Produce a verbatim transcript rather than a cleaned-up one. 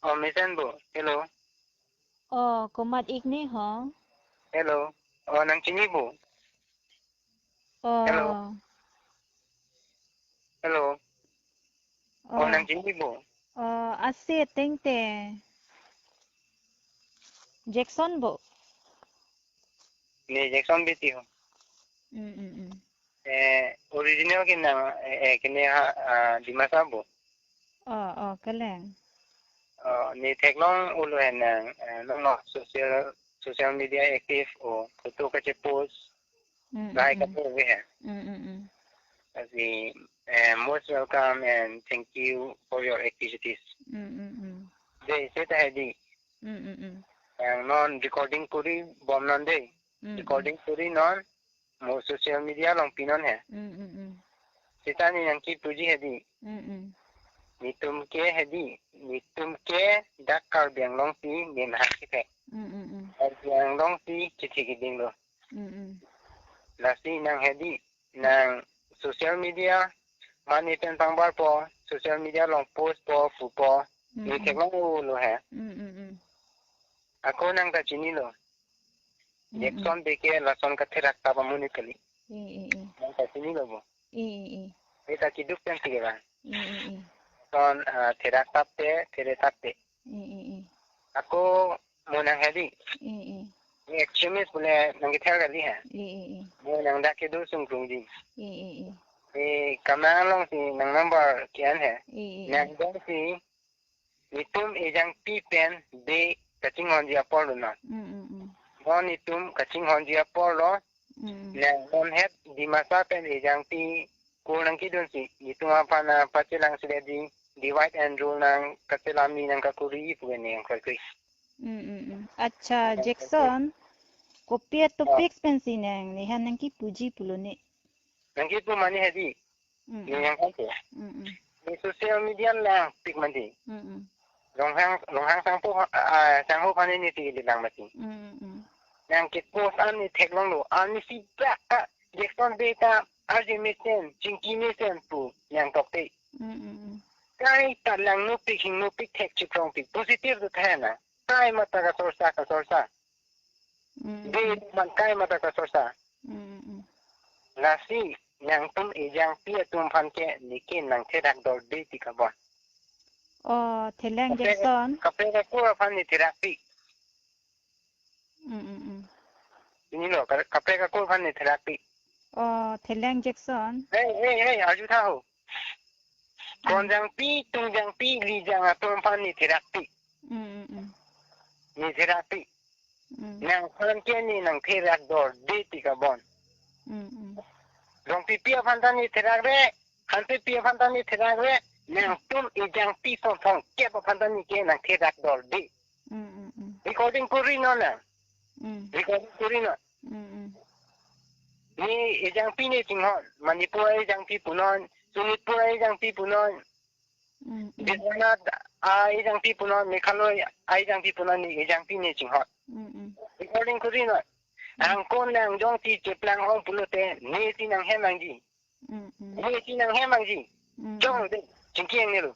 Oh, mesen bo. Hello. Oh, komat ik ne ho? Hello. Oh, nang chini bo? Oh. Hello. Hello. Oh, oh, nang chini bo? Oh, ase tengte. Jackson bo? Ne Jackson Bey ti ho. Mm, mm, mm. Eh, original ke nang, eh, eh, kene ha, ah, Dimasa bo. Oh, oh, kelang. Oh, ne theklong ulo he nang, eh, nang no social, social media active o, photo kache post, mm, mm, like mm, kapo ve he. Mm, mm, mm. Lasi, eh, most welcome and thank you for your activities. Mm, mm, mm. Dei, seta hedi. Mm, mm, mm. Nang non recording kuri bom non dei. Mm, mm. Recording kuri non mo social media along pinon he. Mm, mm, mm. Seta ne nangkipuji hedi. Mm, mm. Netum ke hedi, netum ke dak Karbi Anglong si ne mahang kithek. Mm, mm, mm. Karbi Anglong si kithi kiding lo. Mm, mm. Lasi nang hedi, nang social media, mane pen pangbar po, social media along post po, pu po, mm, ne mm, theklong ulo he. Mm, mm, mm. Ako nang ta chini lo. Mm, mm. Jackson Bey ke lason katherak tap amonit kali. I, i, i. Nang ta chini lo bo. I, i, i. Beta kiduk pen sige ba. I, i, i. Son, ah, therak tap te, there tap te. I, i, i. Ako mo nang hedi. I, i. Ne extremist pule nang kithar kali ha. I, i, i. Mo nang dak kedo sungkrung di. I, i, i. Ne kamang along si nang number ke-an he. I, i, i. Nang dong si netum ejangpi pen Bey kachinghonji apor lo non. Mm, mm, mm. Non netum kachinghonji apor lo. Mm. Nang non het Dimasa pen ejangpi kur nang kidun si, netum aphan nang pachelang si di, divide and rule nang kachelam ni nang kakuri pu ne nang kroikre. Mm, mm, mm. Accha, nang Jackson, kopi a topic, ah, pensi nang, ne han nangkipuji pulo ne. Nangkipu mane hedi. Mm, ne mm, nang kanpo. Mm, mm. Ne social media langpik mati. Mm, mm. Ronghang, Ronghang Sangpo, ah, Sangho aphan ne ti di lang mati. Mm, mm, mm. Nang ke post an ne theklong lo, an ne si bak ka, Jackson Bey ta, arje mesen, chingki mesen pu, nang tokte. Mm, mm, mm. Kaita langnopik, hingnopik, thek chikrongpik, positive tu thena. Kaima ta kasorsa, kasorsa. Mm, mm. Bey man kaima ta kasorsa. Mm, mm, mm. Lasi, nangtum ejangpi atum aphan ke, neke nang therak dorde ti kabon. Oh, thelang Jackson. Kaprek, kaprek akur aphan ne therakpik. Mm, mm, mm. Chini lo, ka-, kaprek akur aphan ne therakpik. Oh, thelang Jackson. Hey, hey, hey, arju tha ho. Kronjangpi, tungjangpi, lijang atum aphan ne therakpik. Mm, mm, mm. Ne therakpik. Mm. Nangphan ke ne nang therak dorde ti kabon. Mm, mm. Rongpipi aphan ta ne therakre, Hansepi aphan ta ne therakre, nangtum ejangpi song song kep aphan ta neke nang therak dorde. Mm, mm, mm. Recording kuri non nang. Mm. Recording kuri non. Mm, mm. Ne ejangpi ne chinghon, Manipur ejangpi punon, Sonitpur ejangpi punon, mm, mm, Biswanath ejangpi punon, Meghalaya ejangpi punon, ne ejangpi ne chinghon. Mm, mm. Recording kuri non. Mm. Angkon nang jongsi cheplang ong pulote, ne si nang hem nangji. Mm, mm. Ne si nang hem nangji. Mm. Jong de, chingki ang ne lo.